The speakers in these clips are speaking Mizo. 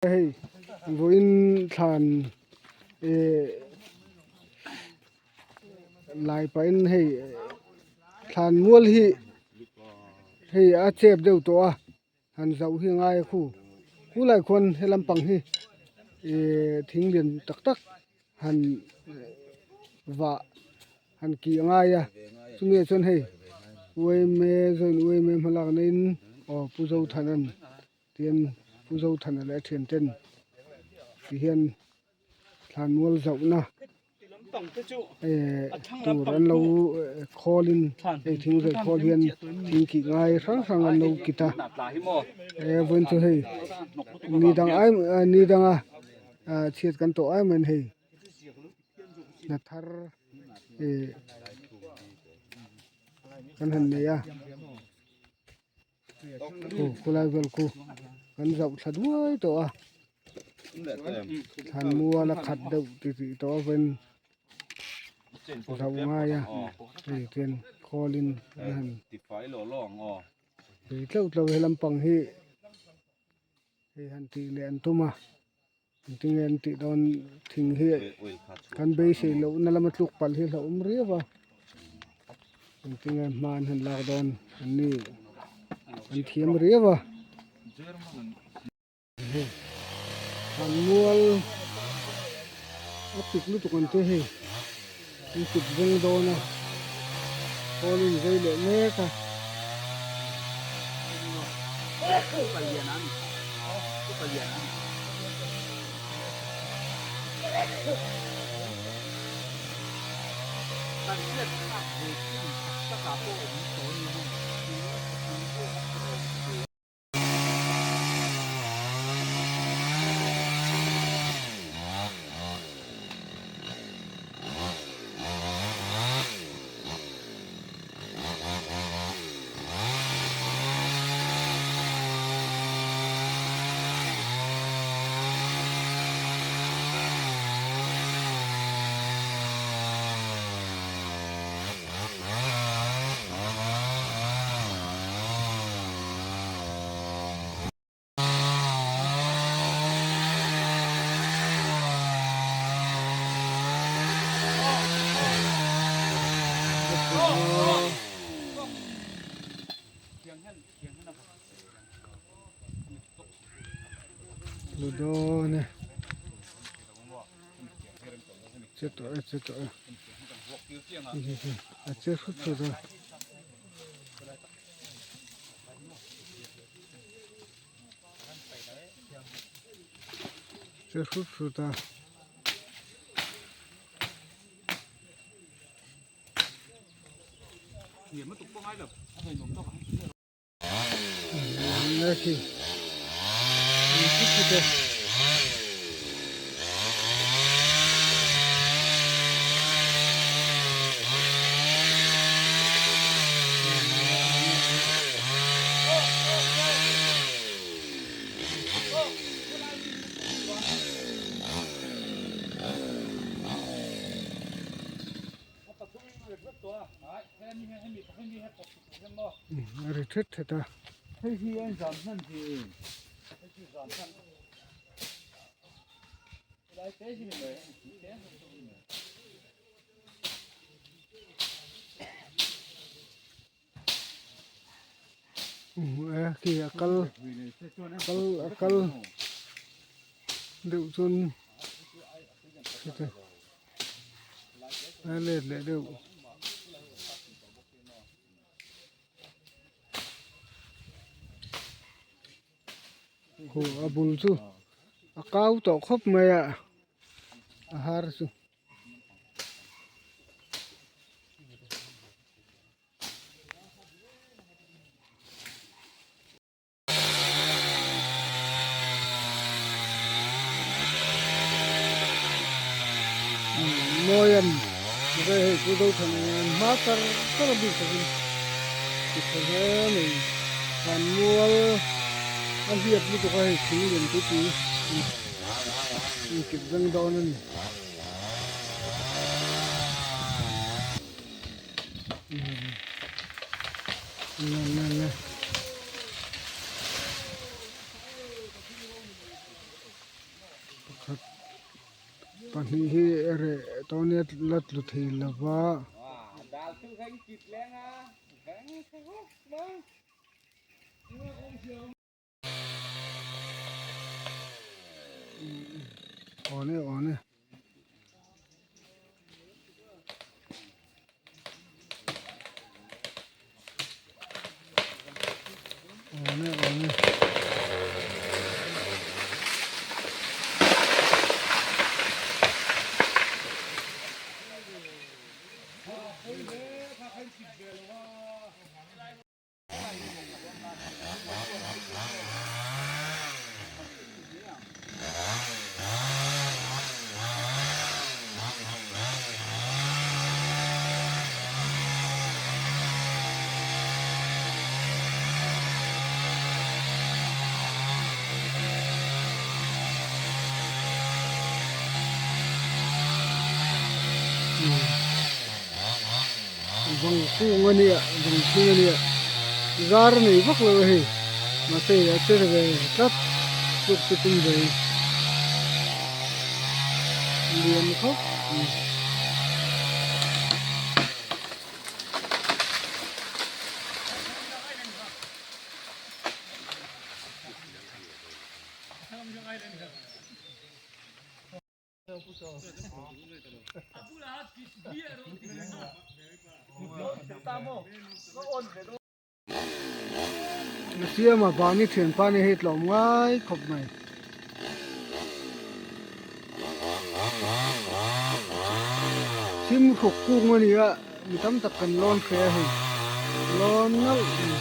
Hei vawiin thlan eh lai pahin hei thlan mual hi hei a chep deuh tawh a han zoh hi a ngai a khu khulai khuan he lampang hi eh thing lian tak tak han vah han kih a ngai a chumi ah chuan hei uaime zawin uaime hmalak neiin aw Pu Zothana'n Tin, Pu Zothana leh a thianten ti hian thlanmual zauhna eh tur an lo khawlin hei thingzai khawl hian thing kih ngai hrang hrang an lo kit a eh vawiin chu hei ni dang ai ni danga chhiat kan tawh ai mai hei hna thar eh kan han nei a. Aw khawlai vel khu kan zauh thla duai tawh a thlan mual a khat deuh ti tih tawh avin zauh ngai a hei chuan khawlin an han bei tleuh tleuh he lampang hi hei han tih leh an tum a engtinge an tih dawn thing hi kan beisei lohna lama tluk palh hi a hlauhawm riau a engtinge hma an han lak dawn an ni an thiam riau a an mual a pik lutuk ang te hei an kut veng dawn a khawl in vei leh mek a. Lu dawn e che tawh e che tawh e a che hrut hrut a. Che hrut hrut a. Khi hrut hrut e. A ri thet thet a. Hei hi a inzam hman hi hei chu zam hman helai te hi ni mai Khi a kal kal a kal deuh chuan a let leh deuh. Khu a bul chu a kau tawh khawp mai a a har chu. Mawi an ve hei chu do than ang an hma char char a bik takin ti tha hle mai van mual a hliap lutuk a hei thing lian pui pui inkip veng dawn a ni. Pahnih hi reh tawh nia la tlu thei lo va. Awn e awn e. Awn e awn e. Vangkung a nia vangthing a nia zar a nei vak lo a hei mahse a che ve tlat tluk chu tum ve lian khawp mai. A siama vani thianpa nia hei tlawm ngai khawp mai. Thimhruk kung a ni a mi tam tak kan lawn hreh a hei lawn nalh a ni.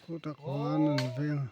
Khutah khuan an veng a.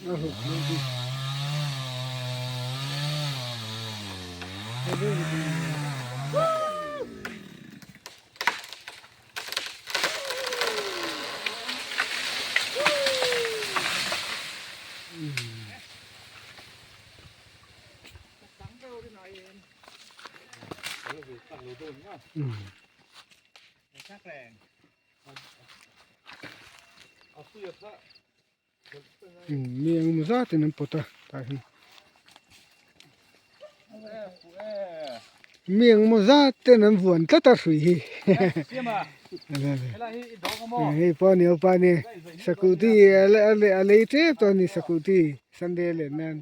A hlawk hlauh chu. Mi engemaw zatin an pawt a tah hian. Mi engemaw zat ten an vuan tlat a hrui hi. Hei pawh ni pa ni sakuti a lei tep tawh a ni sakuti Sunday a len nan.